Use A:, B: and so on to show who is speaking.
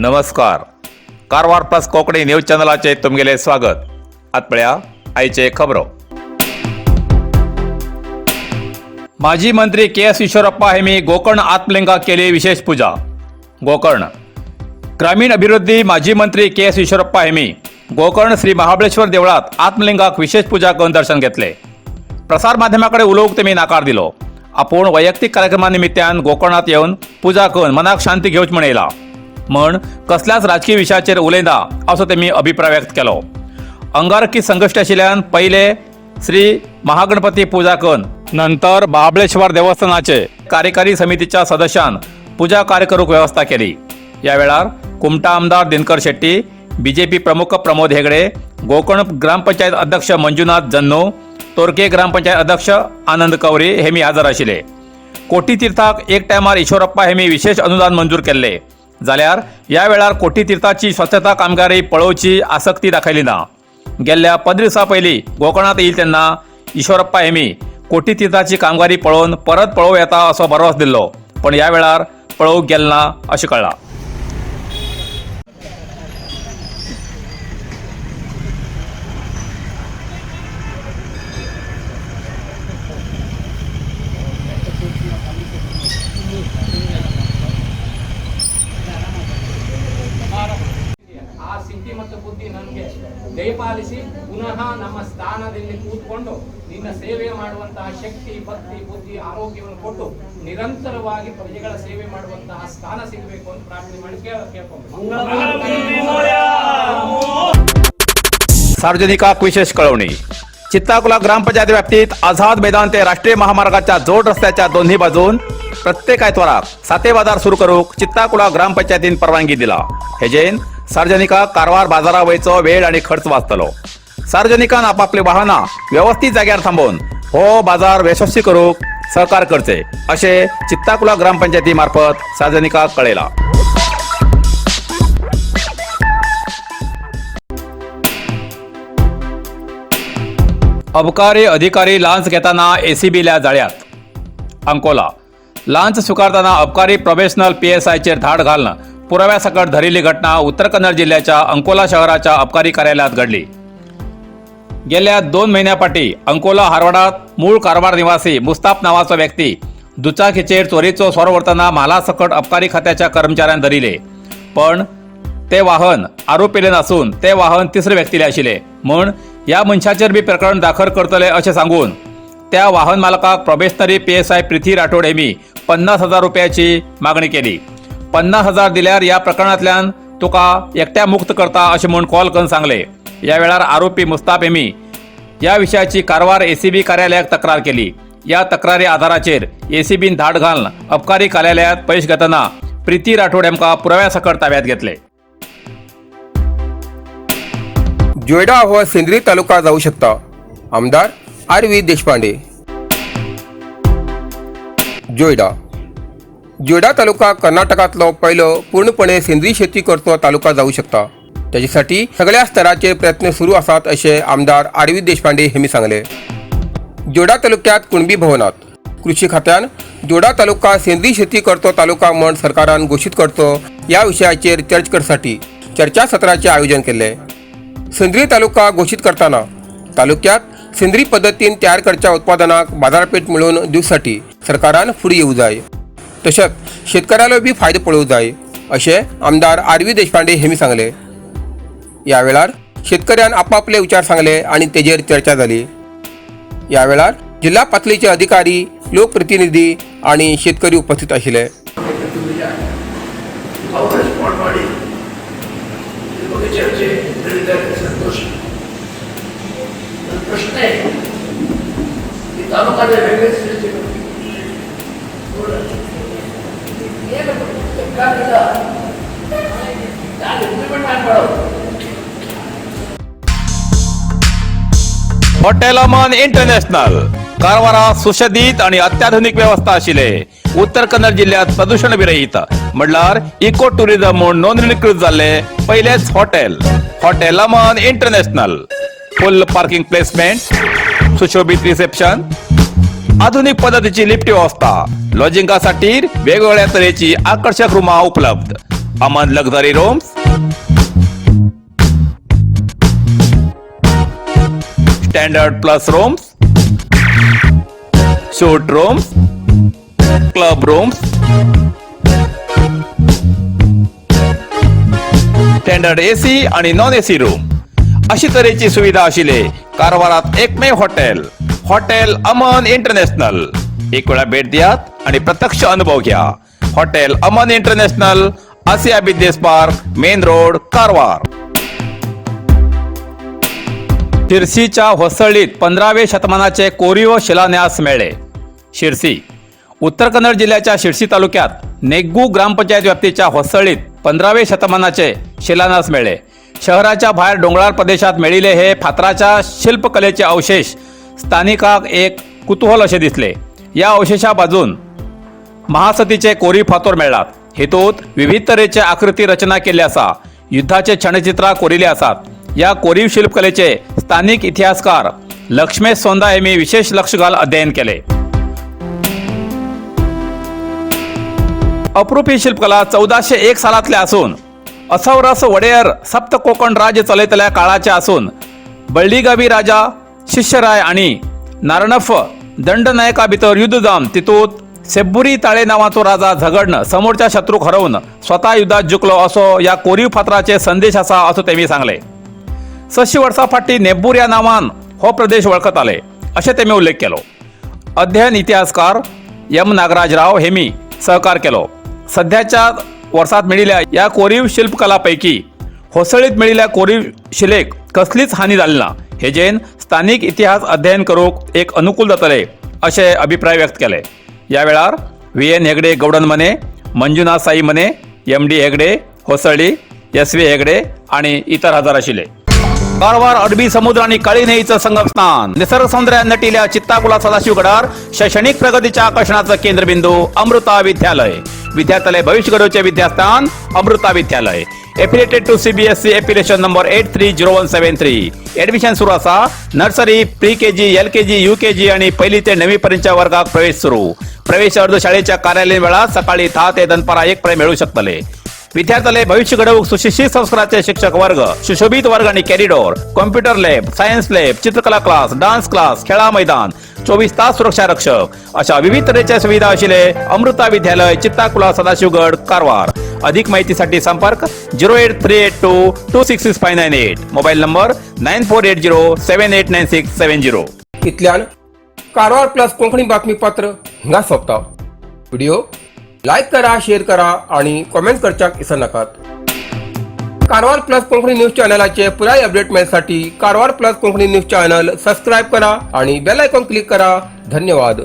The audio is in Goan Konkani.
A: नमस्कार, कारवार प्लस कोंकणी न्यूज चॅनलाचे तुमगेले स्वागत. आत पळया आयचे खबरो. माजी मंत्री के एस ईश्वरप्पा हेमी गोकर्ण आत्मलिंगाक केली विशेष पूजा. गोकर्ण ग्रामीण अभिवृद्धी माजी मंत्री के एस ईश्वरप्पा हेमी गोकर्ण श्री महाबळेश्वर देवळात आत्मलिंगाक विशेष पूजा करून दर्शन घेतले. प्रसार माध्यमाकडे उलोवंक तेमी नाकार दिलो. आपूण वैयक्तीक कार्यक्रमा निमित्तान गोकर्णात येवन पूजा करून मनाक शांती घेवच म्हण येयला म्हण कसल्याच राजकीय विशयाचेर उलयना असो तेमी अभिप्राय व्यक्त केलो. अंगारकी संकश्ट आशिल्ल्यान पयले श्री महागणपती पूजा करून नंतर महाबळेश्वर देवस्थानाचे कार्यकारी समितीच्या सदस्यान पूजा कार्य करूंक वेवस्था केली. या वेळार कुमटा आमदार दिनकर शेट्टी, बीजेपी प्रमुख प्रमोद हेगडे, गोकर्ण ग्रामपंचायत अध्यक्ष मंजुनाथ जन्नू, तोरके ग्रामपंचायत अध्यक्ष आनंद कवरी हेमी हजर आशिल्ले. कोटी तीर्थाक एक टायमार ईश्वरप्पा हेमी विशेष अनुदान मंजूर केल्ले जाल्यार ह्या वेळार कोटी तीर्थाची स्वच्छता कामगारी पळोवची आसक्ती दाखयली ना. गेल्ल्या 15 दिसां पयलीं गोकर्णात येईल तेन्ना ईश्वरप्पा हेमी कोटी तीर्थाची कामगारी पळोवन परत पळोवं येता असो भरवस दिल्लो, पण ह्या वेळार पळोवंक गेल ना अशें कळ्ळां.
B: ಆ ಸಿದ್ಧಿ ಮತ್ತು ಬುದ್ಧಿ ನನಗೆ ದಯಪಾಲಿಸಿ ಪುನಃ ನಮ್ಮ ಸ್ಥಾನದಲ್ಲಿ ಕೂತ್ಕೊಂಡು ನಿನ್ನ ಸೇವೆ ಮಾಡುವಂತಹ ಶಕ್ತಿ, ಭಕ್ತಿ, ಬುದ್ಧಿ, ಆರೋಗ್ಯವನ್ನು ಕೊಟ್ಟು ನಿರಂತರವಾಗಿ ಪ್ರಜೆಗಳ ಸೇವೆ ಮಾಡುವಂತಹ ಸ್ಥಾನ ಸಿಗಬೇಕು ಅಂತ ಪ್ರಾರ್ಥನೆ ಮಾಡಿ ಕೇಳ್ಕೊಂಡು.
A: सार्वजनिकाक विशेष कळवणी. चित्ताकुला ग्रामपंचायत व्याप्तीत आझाद मैदान ते राष्ट्रीय महामार्गाच्या जोड रस्त्याच्या दोन्ही बाजून प्रत्येक आयतवाराक साते बाजार सुरू करूक चित्ताकुला ग्रामपंचायतीन परवानगी दिला. हेजेन सार्वजनिकाक कारवार बाजारा वयचो वेळ आणि खर्च वाचतलो. सार्वजनिकान आपापली वाहनां व्यवस्थित जाग्यार थांबोवन हो बाजार यशस्वी करूक सहकार करचे अशें चित्ताकुला ग्रामपंचायती मार्फत सार्वजनिकाक कळयला. अबकारी अधिकारी लांच घेताना एसीबील्या जाळ्यात. अंकोला लांच स्वीकारताना अबकारी प्रोबेशनल पीएसआयचेर धाड घालून पुराव्या सकट धरिल्ली घटना उत्तर कन्नड जिल्ह्याच्या अंकोला शहराच्या अबकारी कार्यालयात घडली. गेल्या 2 म्हयन्या फाटीं अंकोला हारवाडात मूळ कारवार निवासी मुस्ताफ नावाचो व्यक्ती दुचाकीचेर चोरीचो सोरो व्हरतना म्हाला सकट अबकारी खात्याच्या कर्मचाऱ्यान धरिले, पण ते वाहन आरोपीले नासून ते वाहन तिसरे व्यक्तीले आशिल्ले म्हूण ह्या मनशाचेर बी प्रकरण दाखल करतले अशें सांगून त्या वाहन मालकाक probationary PSI Prithi Rathod Hemy 50,000 रुपयाची मागणी केली. 50,000 दिल्यार ह्या प्रकरणांतल्यान तुका एकट्या मुक्त करता अशें म्हूण कॉल करून सांगले. ह्या वेळार आरोपी मुस्ताफ हेमी ह्या विशयाची कारवार एसीबी कार्यालयाक तक्रार केली. या तक्रारी आधाराचेर एसीबीन धाड घालून अबकारी कार्यालयात पयश घेतना प्रिती राठोड हांकां पुराव्या सकट ताब्यात घेतले.
C: जोयडा हो सेंद्रिय तालुका जाऊ शकता, आमदार आर व्ही देशपांडे. जोयडा जोयडा तालुका कर्नाटकातलो पहिलो पूर्णपणे सेंद्रिय शेती करतो तालुका जाऊ शकता. त्याच्यासाठी सगळ्या स्तराचे प्रयत्न सुरू आसात असे आमदार आर व्ही देशपांडे हेमी सांगले. जोडा तालुक्यात कुणबी भवनात कृषी खात्यान जोडा तालुका सेंद्रिय शेती करतो तालुका म्हण सरकारान घोशीत करतो या विशयाचेर चर्चा करसाठी चर्चासत्राचे आयोजन केले. सेंद्रिय तालुका घोशीत करताना तालुक्यात सेंद्रिय पद्दतीन तयार करच्या उत्पादनाक बाजारपेठ मेळोवन दिवसाठी सरकारान फुडें येवं जाय, तशेंच शेतकऱ्यालो बी फायदो पळोवंक जाय अशें आमदार आर व्ही देशपांडे हेमी सांगले. या वेळार शेतकऱ्यान आपापले विचार सांगले आणि तेजेर चर्चा जाली. या वेळार जिल्हा पातळीचे अधिकारी, लोकप्रतिनिधी आणि शेतकरी उपस्थित आशिल्ले.
D: ಅವರು ರೆಸ್ಪಾಂಡ್ ಮಾಡಿ ಇದ್ರ ಬಗ್ಗೆ ಚರ್ಚೆ ನಡೀತಾ ಇದೆ. ಸಂತೋಷ. ನನ್ನ ಪ್ರಶ್ನೆ, ಈ ತಾಲೂಕಾದ ರೇಲ್ವೆ ಸ್ಟೇಷನ್ ಏನು ಸರ್ಕಾರದಿಂದ ನಾನು ಇಂಪ್ಲಿಮೆಂಟ್ ಮಾಡೋದು?
A: हॉटेल अमन इंटरनॅशनल कारवारा सुशदित आणि अत्याधुनिक व्यवस्था आशिल्ले, उत्तर कन्नड जिल्ह्यात प्रदूषण विरहित म्हणल्यार इको टुरिझम म्हूण नोंदणीकृत जाल्ले पयलेच hotel, hotel Aman international. Full parking placement, सुशोभित रिसेप्शन, आधुनिक पद्धतीची लिफ्ट व्यवस्था, लॉजिंगासाठी वेगवेगळ्या तऱ्हेची आकर्षक रूमा उपलब्ध. Aman luxury rooms, standard plus rooms, suite rooms, club rooms, standard AC आणि नॉन एसी रूम अशी तरेची सुविधा आशिल्ले कारवारात एकमेव हॉटेल, हॉटेल अमन इंटरनॅशनल. एक वेळा भेट दियात आणि प्रत्यक्ष अनुभव घ्या. Hotel Aman international, Asia business park, main road, Karwar. शिरसीच्या होसळीत 15वे शतमानाचे कोरीव शिलान्यास मिळले. शिरसी, उत्तर कन्नड जिल्ह्याच्या शिरसी तालुक्यात नेग्गू ग्रामपंचायत व्याप्तीच्या होसळीत 15वे शतमानाचे शिलान्यास मिळले. शहराच्या बाहेर डोंगराळ प्रदेशात मेळिले हे फातराच्या शिल्पकलेचे अवशेष स्थानिकाक एक कुतूहल असे दिसले. या अवशेषा बाजून महासतीचे कोरीव फातोर मेळ्ळात. हेतूत विविध तरेचे आकृती रचना केल्ली आसा. युद्धाचे छणचित्रां कोरिले आसात. या कोरीव शिल्पकलेचे स्थानिक इतिहासकार लक्ष्मेश सोंदा हेमी विशेष लक्ष घाल अध्ययन केले. अप्रूप ही शिल्पकला 1401 सालातले असून असवरस वडेयर सप्त कोकण राज्य चलयतल्या काळाचे असून बळ्ळीगावी राजा शिष्यराय आणि नारणफ दंडनायका भितर युद्ध जावन तितूत सेब्बुरी ताळे नावाचो राजा झगडन समोरच्या शत्रूक हरोवन स्वतः युद्धात जिखलो असो या कोरीव फातराचे संदेश आसा असो तेमी सांगले. 600 वर्सां फाटीं नेब्बूर ह्या नांवान हो प्रदेश वळखताले अशें तेमी उल्लेख केलो. अध्ययन इतिहासकार एम नागराज राव हेमी सहकार केलो. सध्याच्या वर्सात मेळिल्ल्या ह्या कोरीव शिल्पकला पैकी होसळीत मेळिल्ल्या कोरीव शिलेक कसलीच हानी जाली ना हेजेन स्थानीक इतिहास अध्ययन करूंक एक अनुकूल जातले अशे अभिप्राय व्यक्त केले. या वेळार व्ही एन हेगडे गौडन मने, Manjunath Sai Mane, M D Hegde Hosali, S V Hegde आणि इतर हजर आशिल्ले. कारवार अरबी समुद्र आणि काळी न्हंयेचं संगमस्थान, निसर्ग सौंदर्यान नटिल्या चित्ताकुला सदाशिवगडार शैक्षणिक प्रगतीच्या आकर्षणाचं केंद्रबिंदू अमृता विद्यालय. विद्यार्थ्यालय भविष्य घडवचे विद्यास्थान अमृता विद्यालय. Affiliated to CBSE, affiliation number 830173. Admission सुरू असा. Nursery, pre KG, LKG, UKG आणि पहिली ते नववी पर्यंतच्या वर्गात प्रवेश सुरू. प्रवेश अर्ज शाळेच्या कार्यालयीन वेळात सकाळी 10 ते दनपारा 1 पर्यंत मिळू शकतले. विद्यार्थ्याले भविष्य घडवूक सुशिक्षित संस्काराचे शिक्षक वर्ग, सुशोभित वर्ग आणि corridor, computer lab, science lab, चित्रकला क्लास, डान्स क्लास, खेळा मैदान, 24 तास सुरक्षा रक्षक अशा विविध तऱ्हेच्या सुविधा असलेले अमृता विद्यालय, चित्ताकुला, सदाशिवगड, कारवार. अधिक माहितीसाठी संपर्क 08382266598, mobile number 9480789670.
C: इतल्यान कारवार प्लस कोंकणी बातमीपत्र हिंगा सोंपता. व्हिडिओ लायक करा, शेअर करा आणि कॉमेंट करच्याक विसरनाकात. कारवार प्लस कोंकणी न्यूज चॅनलाचे पुराय update मेळसाठी Karwar plus Konkani news channel subscribe करा आणि बेल आयकॉन क्लिक करा. धन्यवाद.